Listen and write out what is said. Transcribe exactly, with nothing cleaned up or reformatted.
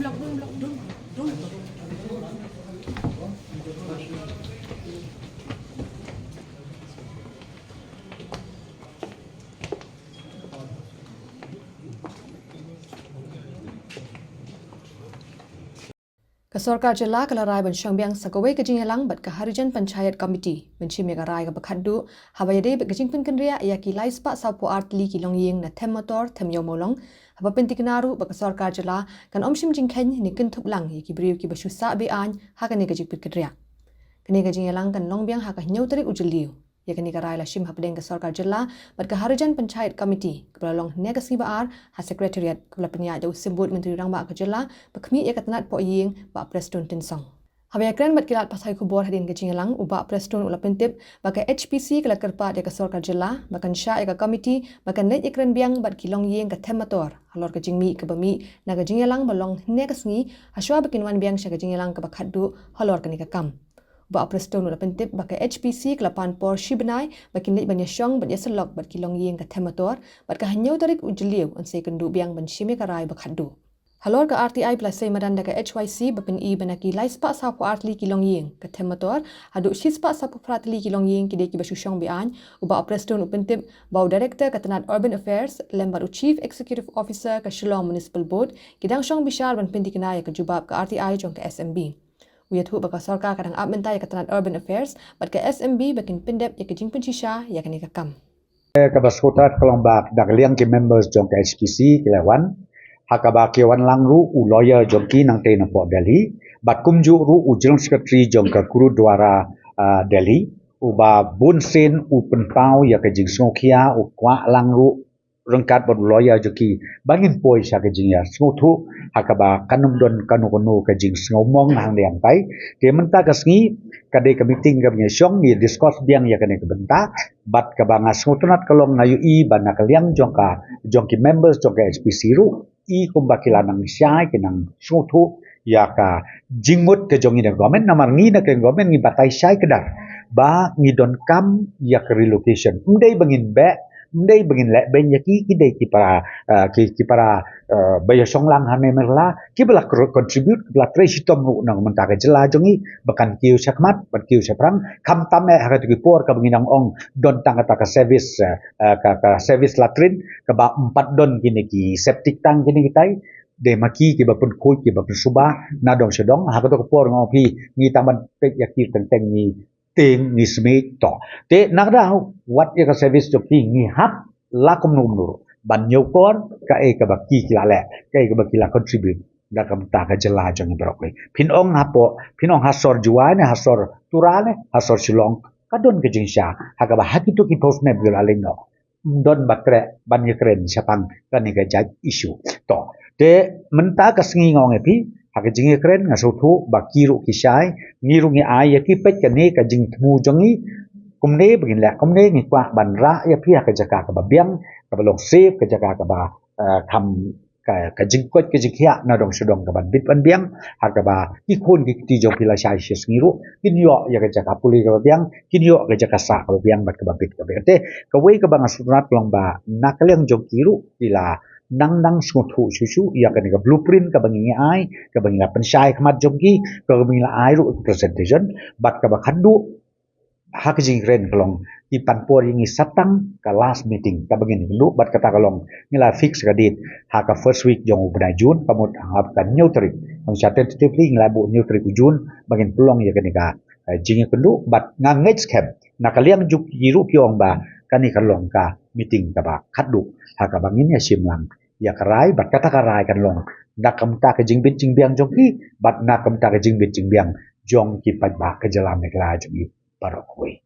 Ka sorkar jylla ka la rai ban shong biang sa kawei ka jingïalang bad ka Harijan Panchayat Committee ban shim ïa ka rai kaba khatduh haba ïadei bad ka jingpynkynriah ïa ki lai spah sawphew ar tylli ki longïing na Them Mator, Them Ïew Mawlong, haba pyntikna ruh ba ka sorkar jylla kan ym shim jingkheiñ ne kynthup lang ïa ki briew kiba shu sah be-aiñ ha kane ka jingpynkynriah. Kane ka jingïalang kan long biang ha ka hynñiew tarik u Jylliew. Ïa kane ka rai la shim hapdeng ka sorkar jylla bad ka Harijan Panchayat Committee kaba la long hynne ka sngi Ba-ar ha Secretariat, kaba la pynïaid da u Symbud Myntri Rangbah ka jylla ba khmih ïa ka tnat pohïing, Bah Prestone Tynsong. Haba ïakren bad ki lad pathai khubor hadien ka jingïalang, u Bah Prestone u la pyntip ba ka H P C ka la kyrpad ïa ka sorkar jylla ba kan shah ïa ka committee ba kan leit ïakren biang bad ki longïing ka Them Mator halor ka jingmih kaba mih na ka jingïalang ba long hynne ka sngi, hashwa ba kin wan biang sha ka jingïalang kaba khatduh halor kane ka kam. Bah Prestone u la pyntip ba ka H P C ka la pan por shi bnai ba kin leit ban ïashong bad ïasyllok bad ki longïing ka Them Mator, bad ka hynñiew tarik u Jylliew yn sa ïakynduh biang ban shim ïa ka rai ba khatduh. Halor ka R T I ba la sei madan da ka H Y C ba pyni ba na ki lai spah sawphew ar tylli ki longïing ka Them Mator, haduh shi spah sawphew phra tylli ki longïing ki dei kiba shu shong be-aiñ, u Bah Prestone u pyntip ba u Director ka tnat Urban Affairs lem bad u Chief Executive Officer ka Shillong Municipal Board ki dang shong bishar ban pyntikna ïa ka jubab ka R T I jong ka S M B. U ïathuh ba ka sorkar ka dang ap mynta ïa ka tnat Urban Affairs bad ka S M B ba kin pyndep ïa ka jingpynshisha ïa kane ka kam. Kaba sngewtynnat ka long ba na ka liang ki members jong ka H P C ki la wan, ha kaba ki wan lang ruh u lawyer jong ki nangtei na pdeng Delhi, bad kumjuh ruh u General Secretary jong ka Gurudwara, ah, Delhi, uba bun sien u pynpaw ïa ka jingsngewkhia, u kwah lang ruh ryngkat bad u lawyer jong ki ba ngin poi sha ka jingïasngewthuh ha kaba kan ym don kano kano ka jingsngewmong hangne hangtai. Te mynta ka sngi ka dei ka meeting kaba ngi shong, ngi discuss biang ïa kane ka bynta, bad kaba nga sngewtynnat ka long nga ïohi ba na ka liang jong ka, jong ki members jong ka H P C ruh, i kumba ki la nang shai, ki nang sngewthuh ïa ka jingmut ka jong ngi na ka government, namar ngi na ka government ngi batai shai kdar ba ngi donkam ïa ka relocation. Ym dei ba ngin beh, ym dei ba ngin leh beiñ ïa ki, ki dei ki para, eh, ki, ki para, eh, ba ïashong lang hangne Meghalaya, kiba la kro-, contribute, kiba la trei shitom ruh na ka bynta ka jylla jong ngi ba kan kiew shakhmat, ban kiew shaphrang, khamtam eh ha katu ki por kaba ngi nang ong don tang kata ka service, eh, eh, ka, ka service latrine, kaba ym pat don kine ki septic tank kine kitai, dei ma ki kiba pynkhuid, kiba pynsuba na dong sha dong, ha katu ka por nga ong phi ngi tang ban peit ïa ki teng teng ngi tieng, ngi smiej, to. Te na ka daw wat ïa ka service jong ki ngi hap la kumno kumno ruh ban ñiewkor kaei kaba ki ki la leh, kaei kaba ki la contribute da ka bynta ka jylla jong ngi baroh kawei. Phin ong hapoh, phin ong ha sor Jowai ne, ha sor Tura ne, ha sor Shillong, ka don ka jingshisha ha kaba ha kito ki post ne ba la leh noh. Ym don ba treh ban ïakren shaphang kane ka jait issue. To, te mynta ka sngi nga ong ïa phi, ha ka jingïakren nga sngewthuh ba ki ruh ki shai, ngi ruh ngi ai ïa ki, peit kane ka jingthmu jong ngi, kumne ba ngin leh, kumne ngi kwah ban rah ïa phi ha ka jaka kaba biang, kaba long safe, ka jaka kaba, eh, kham ka, ka jingkoit ka jingkhiah na dong sha dong kaban bit ban biang, ha kaba ki khun ki kti jong phi lashai shi sngi ruh kin ïoh ïa ka jaka pule kaba biang, kin ïoh ka jaka sah kaba biang bad kaba bit kaba biang. Te kawei kaba nga sngewtynnat ka long ba na ka liang jong ki ruh ki la nang nang sngewthuh shuh shuh ïa kane ka blueprint kaba ngi ai, kaba ngi la pynshai khmat jong ki, kaba ngi la ai ruh presentation, bad kaba khatduh ha ka jingkren ka long ki pan por ïa ngi sa tang ka last meeting kaba ngin ïakynduh, bad kata ka long ngi la fix ka date ha ka first week jong u bnai June, ka mut ha ka hynñiew tarik. Ka mut sa tentatively ngi la buh hynñiew tarik u June ba ngin pynlong ïa kane ka, eh, jingïakynduh, bad nga ngeit skhem na ka liang jong ki ruh ki ong ba kane ka long ka meeting kaba khatduh ha kaba ngin ïashim lang ïa ka rai, bad kata ka rai kan long na ka bynta ka jingbit jingbiang jong ki bad na ka bynta ka jingbit jingbiang jong ki paidbah ka jylla Meghalaya jong ngi baroh kawei.